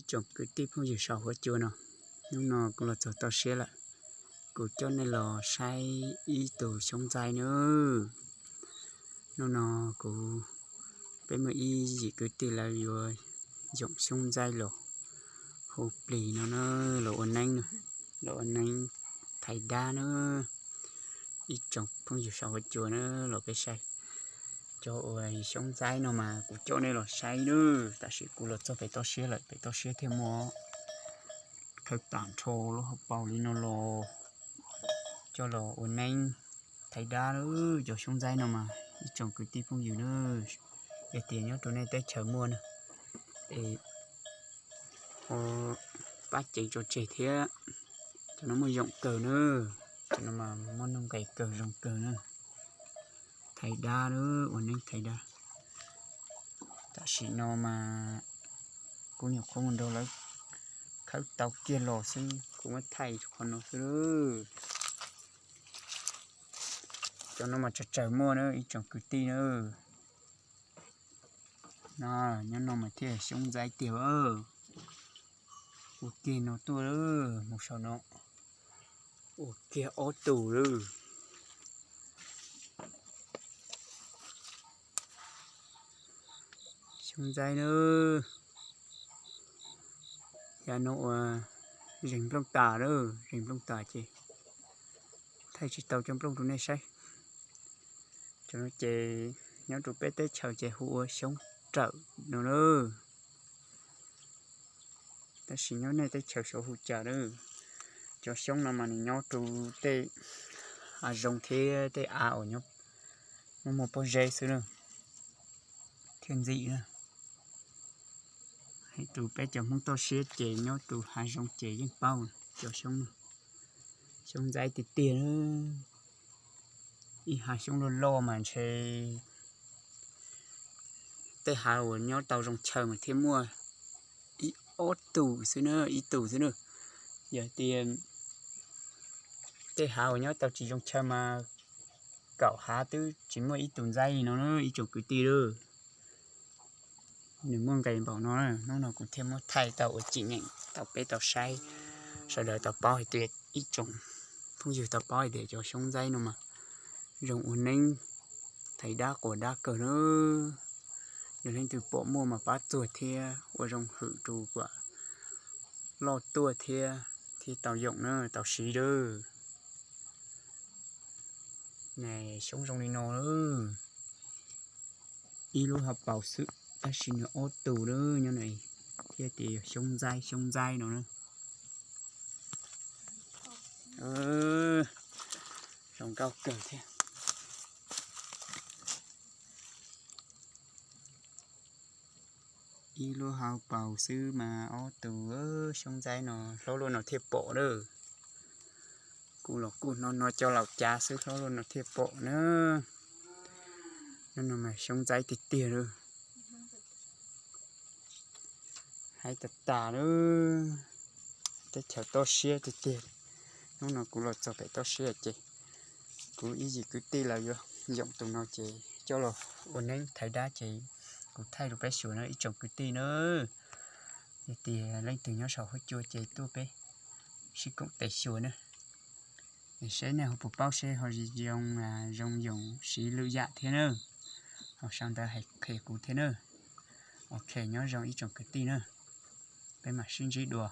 tsoom kwv tij phooj ywg saum huab cua no, hnub no kuv los txog toj siab lawm, kuv coj nej los saib ib tug xyoob ntxaib na. Hnub no kuv, peb muaj ib yim kwv tij lawv yuav yoom xyoob ntxaib los hu plig no na, los ua neeb, los ua neeb thaiv dab na. Ib tsoom phooj ywg saum huab cua na, los peb saib cov ua xyoob ntxaib no mas kuv coj nej los saib na. Tam sim kuv los txog pem toj siab lawm, pem toj siab thiaj muaj khawb tas nrho lub hauv paus li no los coj los ua neeb thaiv dab na. Cov xyoob ntxaib no mas ib tsoom kwv tij phooj ywg na, yog tias nyob rau nej teb chaws muaj na, es ua pab ceev tso tseg thiab. Cov no muaj yoom kawg na, cov no mas muaj nuj nqis kawg zoo kawg na. Thaiv dab, ua neeb thaiv dab. Tam sim no mas kuv nyuam qhuav mus nrog lawv khawb tau kiag los xwb, kuv muab thaij qhov no xwb. Cov no mas tsawg tsawg muaj na ib tsoom kwv tij na. No, nyob no mas thiaj xyoob ntxaib tiag. Ua kiag no tuaj, mus saum no, ua kiag ob tug lawm. Xyoob ntxaib na, yav no ua zeeg nplooj tas lawm, zeeg nplooj tas ces thaij tsis tau cov nplooj rau nej saib. Cov no ces nyob rau peb teb chaws ces hu ua xyoob rawm no na. Tab sis nyob nej teb chaws saud hu cas lawm. Cov xyoob no mas nws nyob rau tej hav zoov thiab tej av uas nyob muaj muaj pob zeb xwb na, thiaj ntxim na. Hais rau peb cov Hmoob toj siab ces nyob rau hav zoov ces yeej paub cov xyoob no. Xyoob ntxaib tiag tiag na. Ib hav xyoob loj loj mas ntshe tej hav uas nyob tau zoo chaw mas thiaj muaj ib ob tug xwb na, ib tug xwb na. Yog tias tej hav uas nyob tau tsis zoo chaw mas kaum hav twb tsis muaj ib tug ntxaib li no na ib tsoom kwv tij lawm. Nws muaj nqis npaum no, hnub no kuv thiaj muab thaij tau ua tsim nyog tau peb tau saib, sawv daws tau paub hais tias ib tsoom phooj ywg tau paub hais tias cov xyoob ntxaib no mas zoo ua neeb thaiv dab quas dab kawg na. Yog leej twg pom muaj mas pab txuag thiab ua zoo hwm rau kom loj tuaj thiab thiaj tau yoom na, tau siv lawm. Xyoob zoo li no lawm. Ib lub hauv paus xwb tab sis nws ob tug lawm nyob no, thiaj tias yog xyoob ntxaib, xyoob ntxaib no na. Zoo nkauj kawg thiab. Ib lub hauv paus xwb mas ob tug xyoob ntxaib no hlob luaj no thiaj pom lawm. Kuv los kuj hnov hnov cov laus cav xwb, hlob luaj no thiaj pom na. Nyob no mas xyoob ntxaib tiag tiag lawm. Hais tas tas lawm, teb chaws toj siab tiag tiag. Hnub no kuv los txog pem toj siab ces kuv ib yim kwv tij lawv yuav yoom tus no ces coj los ua neeb thaiv dab ces kuv thaij rau peb xyuas na ib tsoom kwv tij na. Yog tias leej twg nyob saum huab cua ces tuaj peb sib koom tes xyuas na. Es seb nej ho puas paub seb ho zoo, zoo yoom siv lwm yam thiab na, ho sau ntawv hais qhia kuv thiab na. Ok, nyob zoo ib tsoom kwv tij na, peb mam sib ntsib dua.